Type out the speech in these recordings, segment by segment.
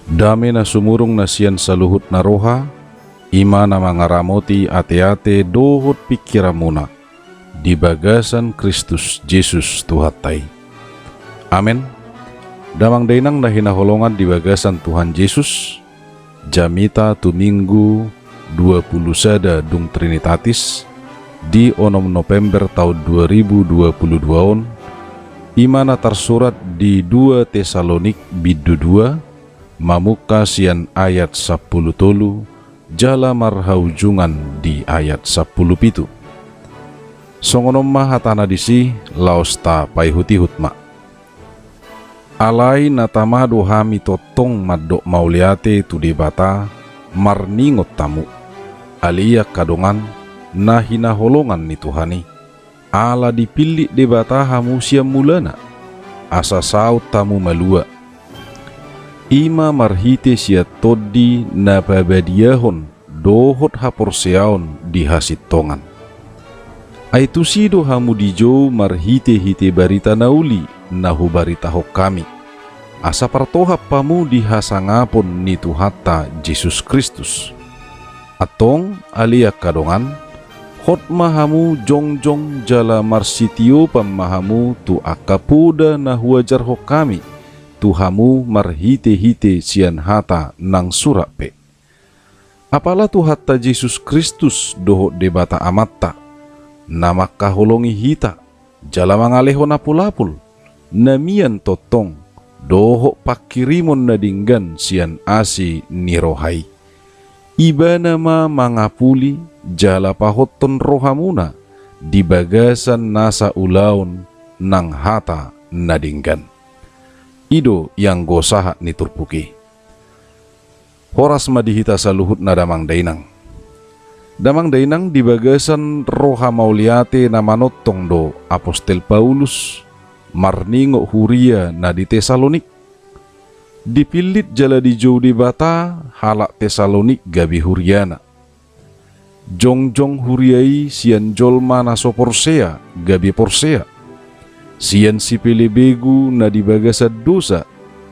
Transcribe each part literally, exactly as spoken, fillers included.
Dame na sumurung na sian saluhut na roha, i ma na mangaramoti ateate dohot pingkiranmuna di bagasan Kristus Jesus Tuhanta i. Amen. Damang dainang na hinaholongan di bagasan Tuhan Jesus, jamita tu Minggu dua pulu sada dung Trinitatis di onom November taon dua ribu dua pulu dua on, i ma na tarsurat di dua Tesalonik bindu dua, mamungka sian ayat sampulu tolu jala marhaujungan di ayat sampulu pitu. Songon on ma hatana disi, laos tapaihut-ihut ma. Alai na tama do hami tongtong mandok mauliate tu Debata marningot hamu, ale i angka dongan na hinaholongan ni Tuhan i, ala dipillit Debata hamu sian mulana, asa saut hamu malua. I ma marhite sian Tondi na pabadiahon dohot haporseaon di hasintongan. Ai tusi do hamu dijou marhite-hite barita na uli na hubaritahon hami, asa partohap hamu di hasangapon ni Tuhanta Jesus Kristus. Antong, ale i angka dongan, hot ma hamu jongjong jala marsitiopan ma hamu tu angka poda na huajarhon hami tu hamu marhite-hite sian hata nang surat pe. Apala Tuhanta Jesus Kristus dohot Debata Amanta, na mangkaholongi hita, jala mangalehon apul-apul na mian tongtong, dohot pangkirimon na denggan sian asi ni roha i. Ibana ma mangapuli jala pahothon rohamuna di bagasan nasa ulaon nang hata na denggan. I do ianggo sahat ni turpuk i. Horas ma di hita saluhutna damang dainang. Damang dainang, di bagasan roha mauliate na manongtong do Apostel Paulus marningot huria na di Tesalonik. Dipillit jala dijou Debata halak Tesalonik gabe huriana. Jongjong huria i sian jolma na so porsea gabe porsea, sian sipelebegu na di bagasan dosa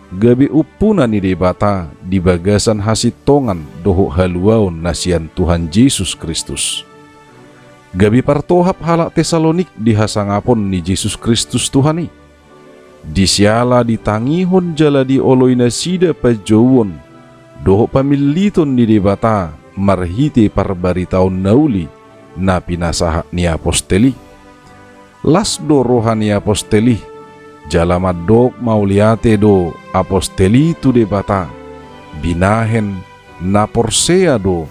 gabe umpuna ni Debata di bagasan hasintongan dohot haluaon na sian Tuhan Jesus Kristus. Gabe partohap halak Tesalonik di hasangapon ni Jesus Kristus Tuhan i. Di siala ditangihon jala dioloi nasida panjouon dohot pamilliton ni Debata marhite parbaritaon na uli na pinasahat ni apostel i. Las do roha ni apostel i, jala mandok mauliate do apostel i tu Debata, binahen na porsea do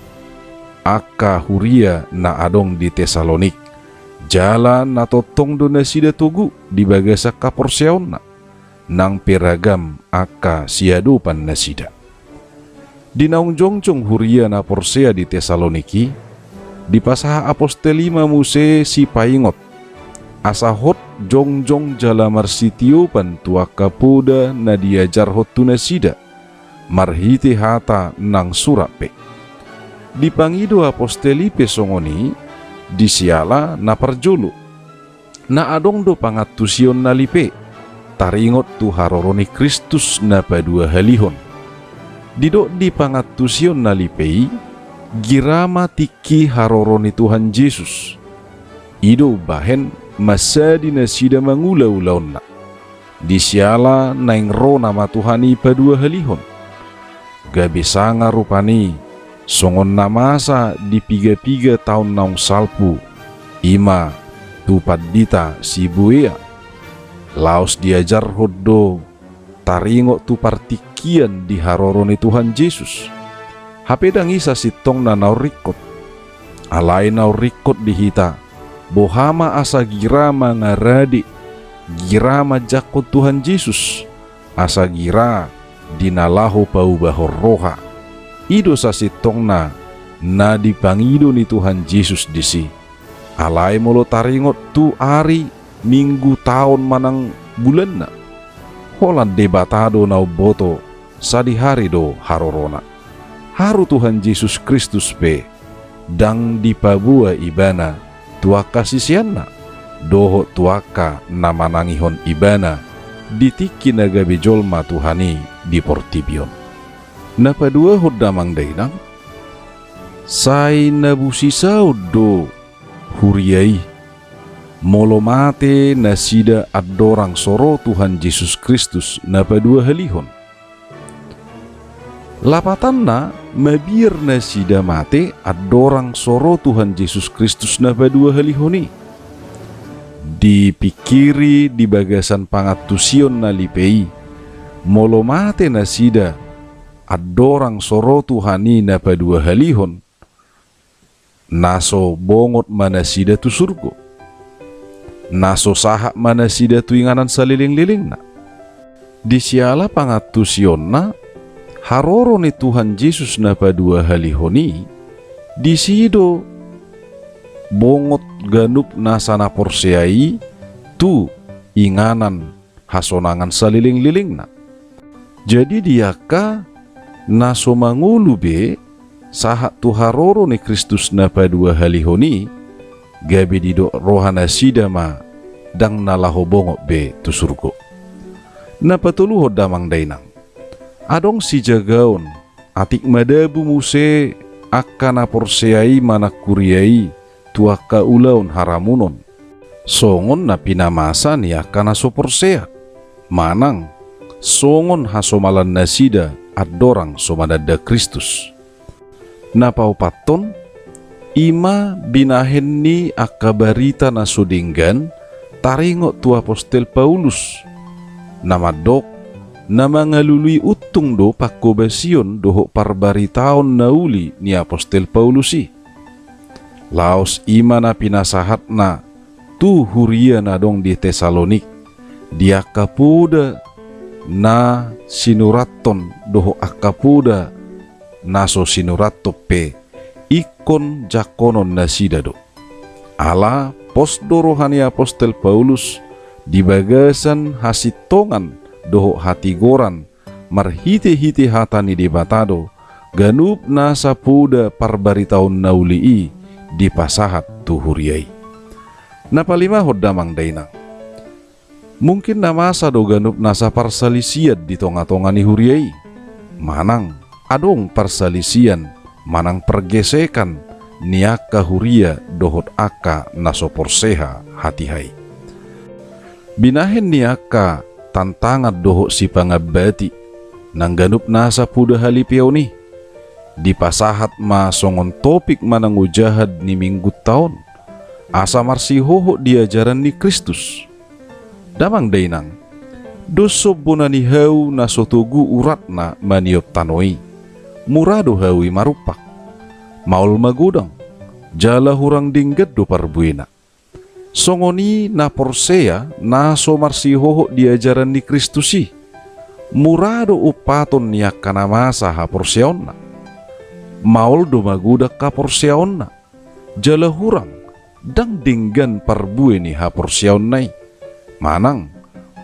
angka huria na adong di Tesalonik, jala na tongtong do nasida togu di bagasan haporseaonna, nang pe ragam angka siadopan nasida. Di naung jongjong huria na porsea di Tesalonik i, dipasahat apostel i ma muse sipaingot, asa hot jongjong jala marsitiopan tu angka poda na diajarhon tu nasida, marhite hata nang surat pe. Dipangido apostel i pe songon i, di siala na parjolo, na adong do pangantusion na lipe, taringot tu haroro ni Kristus na paduahalihon. Didok di pangantusion na lipe i, gira ma tingki haroro ni Tuhan Jesus. I do umbahen mansadi nasida mangula ulaonna. Di siala naeng ro nama Tuhan i paduahalihon. Gabe sanga rupani, songon na masa di piga-piga taon naung salpu, i ma tu pandita si Buea. Laos diajarhon do taringot tu partingkian di haroro ni Tuhan Jesus. Hape ndang i sasintongna naung ringkot. Alai naung ringkot di hita, boha ma asa gira mangarade, gira manjangkon Tuhan Jesus, asa gira di na laho paubahon roha. I do sasintongna na dipangido ni Tuhan Jesus disi. Alai molo taringot tu ari, minggu, taon manang bulanna, holan Debata do na umboto, sadihari do harorona. Haru Tuhan Jesus Kristus pe, ndang dipaboa Ibana tu angka siseanna, dohot tu angka na manangihon Ibana di tingki na gabe jolma Tuhan i di portibi on. Na paduahon damang dainang, sai na busisaon do huria i, molo mate nasida andorang so ro Tuhan Jesus Kristus na paduahalihon. Lapatanna, mabiar nasida mate andorang so ro Tuhan Jesus Kristus na paduahalihon i. Dipingkiri di bagasan pangantusion na lipe i, molo mate nasida andorang so ro Tuhan i na paduahalihon, na so bongot ma nasida tu surgo. Na so sahat ma nasida tu inganan salelenglelengna. Di siala pangantusionna, haroro ni Tuhan Jesus na paduahalihon i, disi do bongot ganup nasa na porsea i tu inganan hasonangan salelenglelengna. Jadi di angka na so mangolu be sahat tu haroro ni Kristus na paduahalihon i, gabe didok roha nasida ma ndang na laho bongot be tu surgo. Na patoluhon damang dainang, adong sijagaon, atik madabu muse angka na porsea i manang huria i tu angka ulaon haramunon, songon na pinamasa ni angka na so porsea, manang songon hasomalan nasida andorang so mananda Kristus. Na paopathon, i ma binahen ni angka barita na so denggan taringot tu apostel Paulus, na mandok, na mangalului untung do panghobasion dohot parbaritaon na uli ni apostel Paulus i. Laos i ma na pinasahatna tu huria na adong di Tesalonik, di angka poda na sinurathon dohot angka poda na so sinurathon pe, ingkon jangkonon nasida do. Ala pos do roha ni apostel Paulus di bagasan hasintongan dohot hatigoran, marhitehite hata ni Debata do ganup nasa poda parbaritaon na uli i dipasahat tu huria i. Na palimahon damang dainang, mungkin na masa do ganup nasa parsalisian di tongatonga ni huria i, manang adong parsalisian manang pargesekan ni angka huria dohot angka na so porsea hatiha i. Binahen ni angka tantangan dohot sipangambati nang ganup nasa poda halipeon i, dipasahat ma songon topik manang ojahan ni minggunta on, asa marsihohot di ajaran ni Kristus. Damang dainang, dos sombona ni hau na so togu uratna maniop tano i, mura do hau i marumpak. Maol magodang, jala hurang denggan do parbuena. Songon i na porsea na so marsihohot di ajaran ni Kristus i, mura do umpaton ni angka na masa haporseaonna. Maol do magodang haporseaonna, jala hurang, ndang denggan parbue ni haporseaonna i. Manang,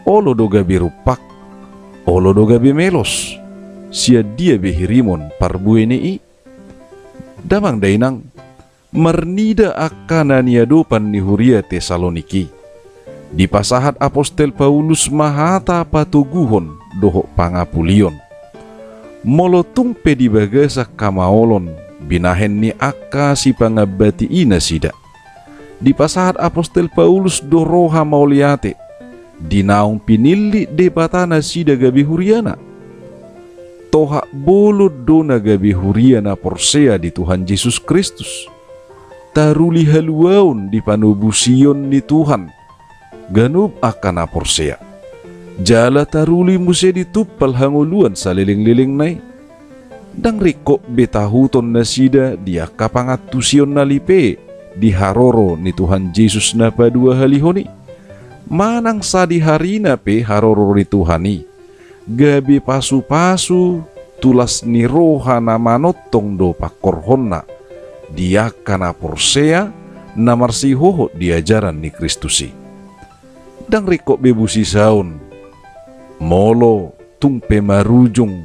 olo do gabe rumpak, olo do gabe melos, sian dia be hirimon parbue ni i. Damang dainang, marnida angka na niadopan ni huria Tesalonik i, dipasahat apostel Paulus ma hata patoguhon dohot pangapulion. Molo tung pe di bagasan hamaolon binahen ni angka sipangambati i nasida, dipasahat apostel Paulus do roha mauliate di naung pinillit Debata nasida gabe huriana. Tohap bolon do na gabe huria na porsea di Tuhan Jesus Kristus, taruli haluaon di panobusion ni Tuhan ganup angka na porsea, jala taruli muse ditumpal hangoluan salelenglelengna i. Ndang ringkot be tahuton nasida di angka pangantusion na lipe di haroro ni Tuhan Jesus na paduahalihon i. Manang sadiharina pe haroro ni Tuhan i, gabe pasupasu tu las ni roha na manongtong do pangkorhonna di angka na porsea na marsihohot di ajaran ni Kristus i. Ndang ringkot be busisaon molo tung pe marujung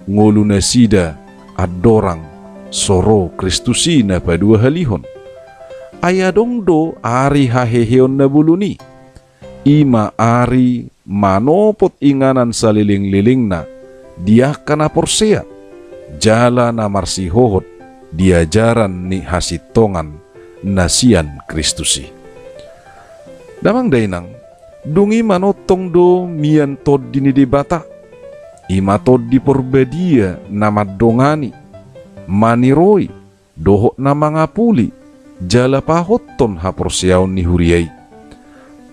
ngolu nasida andorang so ro Kristus i na paduahalihon. Ai adong do ari haheheon na bolon i, i ma ari manopot inganan salelenglelengna di angka na porsea. jala na marsihohot di ajaran ni hasintongan na sian Kristus i. Damang dainang, dung i manongtong do mian Tondi ni Debata, i ma Tondi Porbadia na mandongani, maniroi, dohot na mangapuli, jala pahothon haporseaon ni huria i.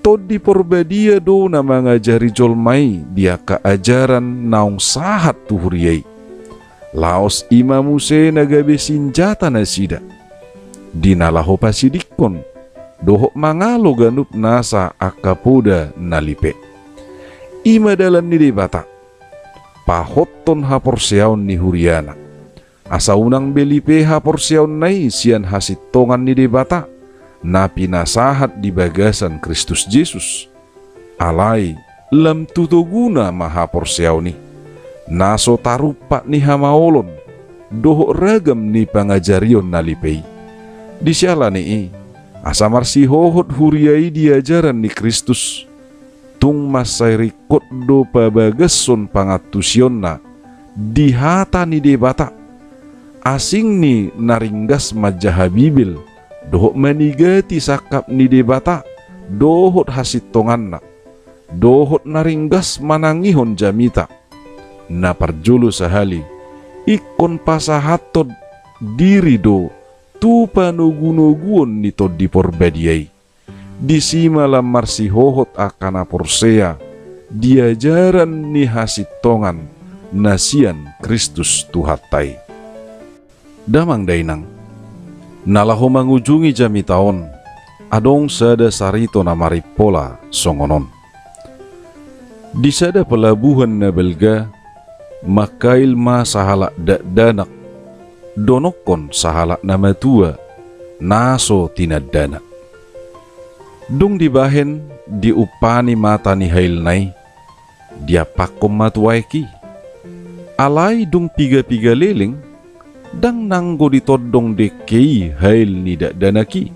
Tondi Porbadia do na mangajari jolma i di angka ajaran naung sahat tu huria i, laos i ma muse na gabe sinjata nasida di na laho pasidingkon dohot mangalo ganup nasa angka poda na lipe. I ma dalan ni Debata, pahothon haporseaon ni huriana, asa unang be lipe haporseaonna i sian hasintongan ni Debata na pinasahat di bagasan Kristus Jesus. Alai lam tu toguna ma haporseaon i, na so tarumpak ni hamaolon dohot ragam ni pangajarion na lipe i. Di siala ni i, asa marsihohot huria i di ajaran ni Kristus, tung mansai ringkot do pabagashon pangantusionna di hata ni Debata, asing ni na ringgas manjaha Bibel dohot manigati sangkap ni Debata dohot hasintonganna, dohot na ringgas manangihon jamita. Na parjolo sahali, ingkon pasahathon diri do tu panogunoguon ni Tondi Porbadia i. Disi ma lam marsihohot angka na porsea di ajaran ni hasintongan na sian Kristus Tuhanta i. Damang dainang, na laho mangujungi jamita on, adong sada sarito na marimpola songon on. Di sada pelabuhan na balga, mangkail ma sahalak dakdanak donokkon sahalak na matua na so tinandana. Dung dibahen diumpani mata ni hailna i, diampakkon ma tu aek i. Alai dung piga-piga leleng, ndang nanggo ditondong dengke i hail ni dakdanak i,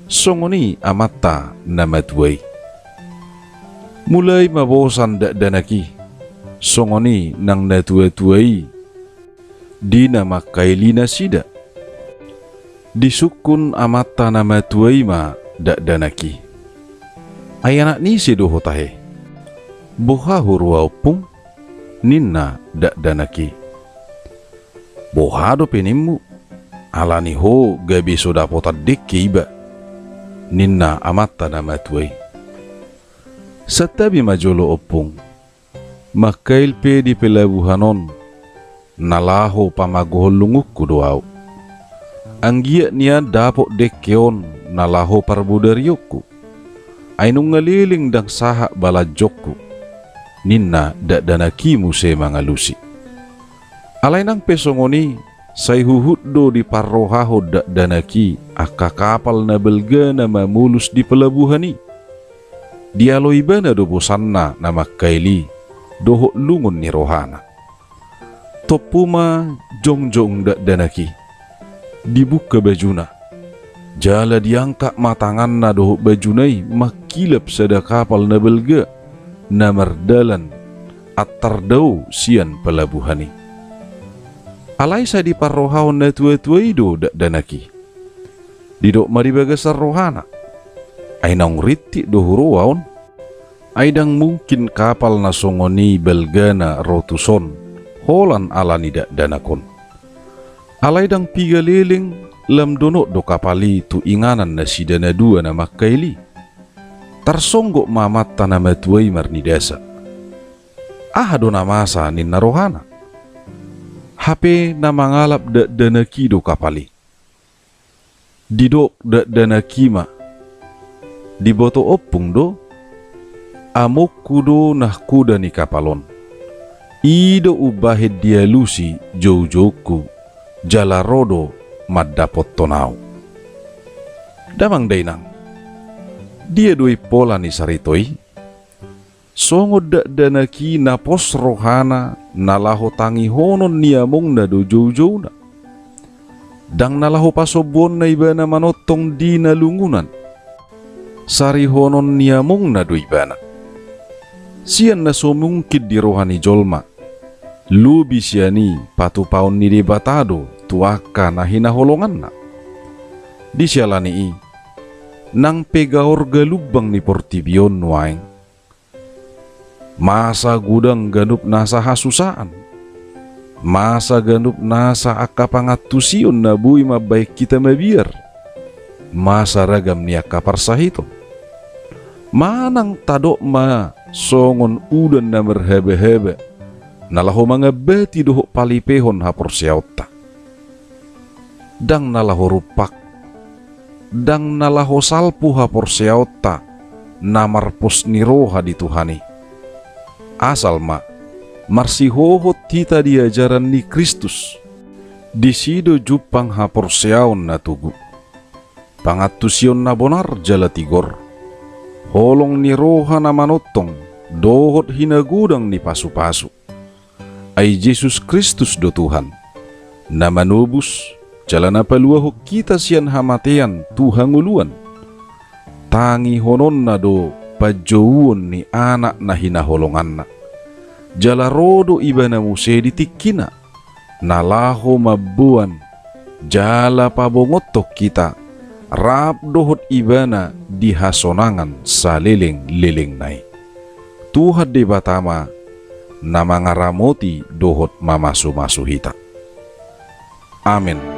songon i amanta na matua i. Mulai ma bosan dakdanak i, songon i nang na tua-tua i, di na mangkaili nasida. Disungkun amanta na matua i ma dakdanak i: "Ai anak ni ise do ho tahe?" "Boha huroa, ompung?" ninna dakdanak i. "Boha dope nimmu, ala ni ho gabe so dapotan dengke iba," ninna amanta na matua i. "Santabi ma jolo, ompung. Mangkail pe di pelabuhan on, na laho pamagohon lungunku do ahu. Anggiat nian dapot dengke on na laho parbodarionku. Ai nunga leleng ndang sahat balanjongku," ninna dakdanak i muse mangalusi. Alai nang pe songon i, sai huhut do diparrohahon dakdanak i angka kapal na balga na mamolus di pelabuhan i. Dialo ibana do bosanna na mangkail i dohot lungun ni rohana. Tompu ma jongjong dakdanak i, dibuka bajuna. Jala diangkat ma tanganna dohot bajuna i mangkilap sada kapal na balga na mardalan antar dao sian pelabuhan i. Alai sai diparrohahon na tua-tua i do dakdanak i. Didok ma di bagasan rohana: "Ai naung rintik do huroa on. Ai ndang mungkin kapal na songon i balgana ro tuson holan ala ni dakdanak on." Alai ndang piga leleng lam donok do kapal i tu inganan nasida na dua na mangkail i. Tarsonggot ma amanta na matua i marnidasa. Aha do na masa ninna rohana? Hape na mangalap dakdanak i do kapal i. Didok dakdanak i ma: "Diboto ompung do, amongku do nahkoda ni kapal on. I do umbahen dialusi joujoungku, jala ro do mandapothon ahu." Damang dainang, dia do impola ni sarito i? Songon dakdanak i na pos rohana na laho tangihonon ni amongna do joujouna. Ndang na laho pasombuonna ibana manongtong di na lungunan. Sarihonon ni amongna do ibana. Sian na so mungkin di roha ni jolma, Lobi sian i patupaon ni Debata do tu angka na hinaholonganna. Di siala ni i, nang pe gaor galumbang ni portibi on nuaeng, masa godang ganup nasa hasusaan, masa ganup nasa angka pangantusion na boi mambaen hita mabiar, masa ragam ni angka parsahiton. Manang tadok ma songon udan na marhabahaba, na laho mangambati dohot palipehon haporseaonta. Ndang na laho rumpak, ndang na laho salpu haporseaonta na marpos ni roha di Tuhan i. Asal ma, marsihohot hita di ajaran ni Kristus, disi do jumpang haporseaon na togu, pangantusion na bonar jala tigor, holong ni roha na manongtong, dohot hinagodang ni pasupasu. Ai Jesus Kristus do Tuhan, na manobus jala na paluahon hita sian hamatean tu hangoluan. Tangihononna do panjouon ni Anak na hinaholonganna. Jala ro do Ibana muse di tingkina, na laho mamboan jala pabongothon hita rap dohot Ibana di hasonangan salelenglelengna i. Tuhan Debata ma na mangaramoti dohot mamasumasu hita. Amen.